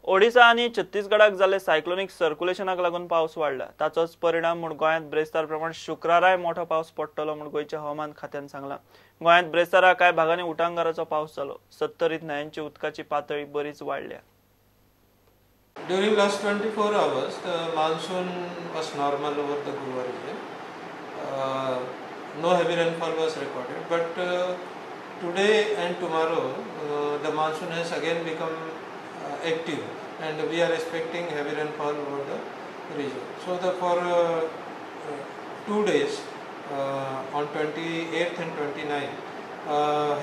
ओडिसा आनी छत्तीसगडाक जाल्ले सायक्लोनीक सर्क्युलेशनाक लागून पावस वाडला. ताचोच परिणाम म्हूण गोंयांत ब्रेस्तार प्रमाण शुक्राराय मोठो पावस पडटलो म्हूण गोंयच्या हवामान खात्यान सांगलां. गोंयांत ब्रेस्तारा कांय भागांनी उटांगाराचो पावस जालो. सत्तरीत न्हंयांची उदकाची पातळी बरीच वाडल्या. During last 24 hours, the monsoon was normal over the Goa region. No heavy rainfall was recorded, but today and tomorrow the monsoon has again become active, and we are expecting heavy rainfall over the region. So for 2 days, on 28th and 29th,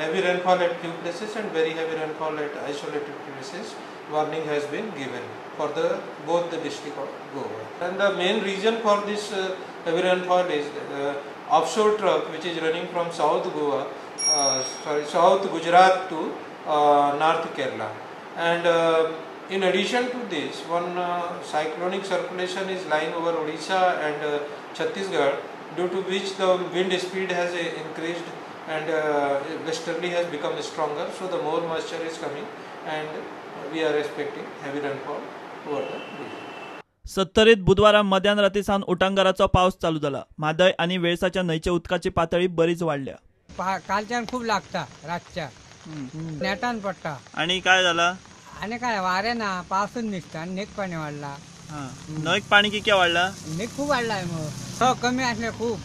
heavy rainfall at few places and very heavy rainfall at isolated places warning has been given for the both the district of Goa. And the main reason for this heavy rainfall is offshore trough which is running from South Goa, South Gujarat to North Kerala. And in addition to this, one cyclonic circulation is lying over Odisha and Chhattisgarh, due to which the wind speed has increased and westerly has become stronger. So the more moisture is coming and we are expecting heavy rainfall over the region. सत्तरीत बुधवारा मध्यान राती सावन उटांगाराचो पावस चालू जाला. म्हादय आनी वेळसाच्या न्हंयच्या उदकाची पातळी बरीच वाडल्या. कालच्यान खूप लागता, रातच्या नेटान पडटा. आणि काय झाला? आणि काय वारे ना, पावसून दिसता आणि न्हंयक पाणी वाडला. न्हंयक पाणी कितके वाडला? न्हंयक खूप वाडला, मग कमी असले खूप.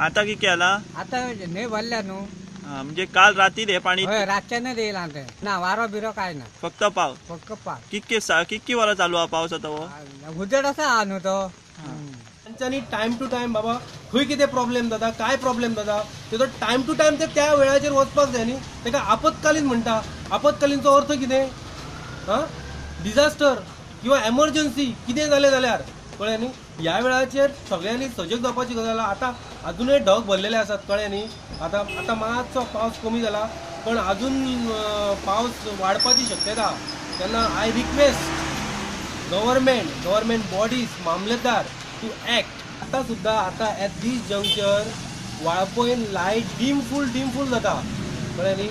आता कितके आला? आता न्हंय भरल्या न्हू. म्हणजे काल राती हे पाणी रातच्यान येयला ना, वारो बिरो काय ना, फक्त पावस. फक्त पावस. कितके कितकी वरां चालू हा पावस आता? हो उजड आसा न्हू तो. तांच्यांनी टायम टू टायम बाबा खंय कितें प्रॉब्लेम जाता, काय प्रॉब्लेम जाता तेजो टायम टू टायम ते त्या वेळाचेर वचपाक जाय न्ही. ताका आपत्कालीन म्हणटा. आपत्कालीनचो अर्थ कितें? आं, डिजास्टर किंवा एमर्जन्सी कितें जालें जाल्यार कळ्ळें न्ही. ह्या वेळाचेर सगळ्यांनी सजग जावपाची गजाल. आतां आजुनूय ढग भरलेले आसात कळ्ळें न्ही. आतां आतां मातसो पावस कमी जाला पण आजून पावस वाडपाची शक्यता. तेन्ना I request government bodies, mamlatdar to act. आतां सुद्दां आतां एट these junction वाळपयन लायट डिमफूल जाता कळ्ळें न्ही.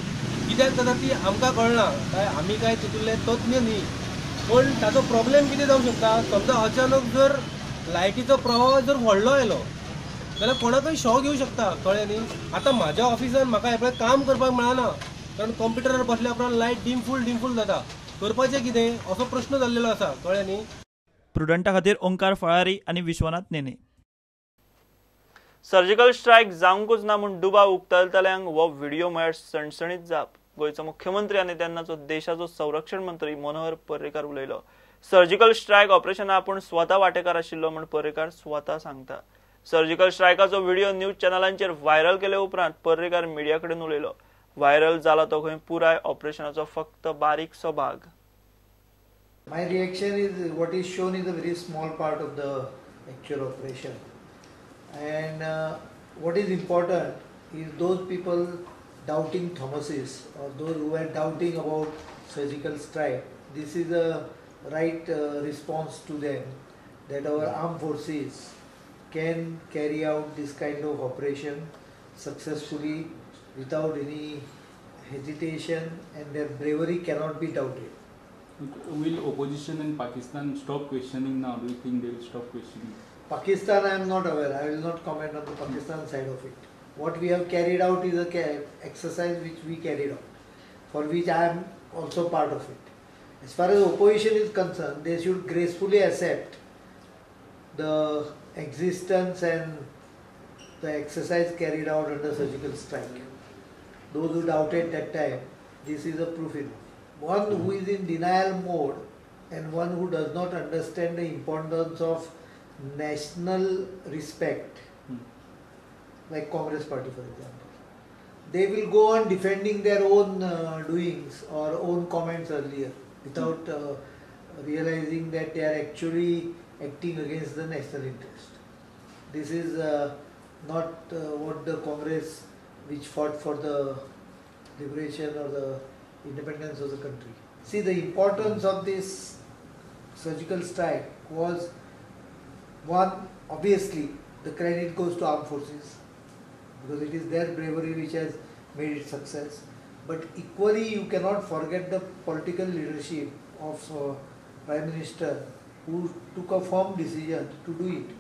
कित्याक जाता ती आमकां कळना, काय आमी काय तितूंतले तज्ञ न्ही. पण ताचो प्रॉब्लेम कितें जावंक शकता, समजा अचानक जर लायटीचो प्रवाह जर व्हडलो आयलो जाल्यार कोणाकय शॉक येवं शकता कळ्ळें न्ही. आतां म्हाज्या ऑफिसान म्हाका हें पळय काम करपाक मेळना, कारण कंप्युटरार बसल्या उपरांत लायट डिमफूल जाता. करपाचें कितें असो प्रश्न जाल्लेलो आसा कळ्ळें न्ही. प्रुडंटा खातीर ओंकार फळारी आनी विश्वनाथ नेने. सर्जिकल स्ट्रायक जावंकूच ना म्हूण दुबाव उक्तायतल्यांक हो व्हिडिओ म्हळ्यार सणसणीत जाप. गोंयचो मुख्यमंत्री आनी तेन्नाचो देशाचो संरक्षण मंत्री मनोहर पर्रीकार उलयलो. सर्जिकल स्ट्रायक ऑपरेशना आपूण स्वता वांटेकार आशिल्लो म्हूण पर्रीकार स्वता सांगता. सर्जिकल स्ट्रायकाचो व्हिडिओ न्यूज चॅनलांचेर व्हायरल केले उपरांत पर्रीकार मिडिया कडेन उलयलो. व्हायरल जाला तो खंय पुराय ऑपरेशनाचो फक्त बारीकसो भाग. My reaction is what is shown is a very small part of the actual operation, and what is important is those people doubting Thomases or those who are doubting about surgical strike, this is a right response to them that our armed forces can carry out this kind of operation successfully without any hesitation, and their bravery cannot be doubted. Will opposition in Pakistan stop questioning now? Do you think they will stop questioning? Pakistan, I am not aware. I will not comment on the Pakistan side of it. What we have carried out is a exercise which we carried out, for which I am also part of it. As far as opposition is concerned, they should gracefully accept the existence and the exercise carried out under surgical strike. Those who doubted that time, this is a proof enough. One who is in denial mode and one who does not understand the importance of national respect, like Congress party for example, they will go on defending their own doings or own comments earlier without realizing that they are actually acting against the national interest. This is not what the Congress, which fought for the liberation or the independence of the country. See, the importance of this surgical strike was, one, obviously the credit goes to armed forces because it is their bravery which has made it success. But equally you cannot forget the political leadership of Prime Minister who took a firm decision to do it.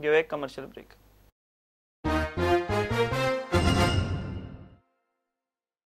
घेऊया एक commercial break.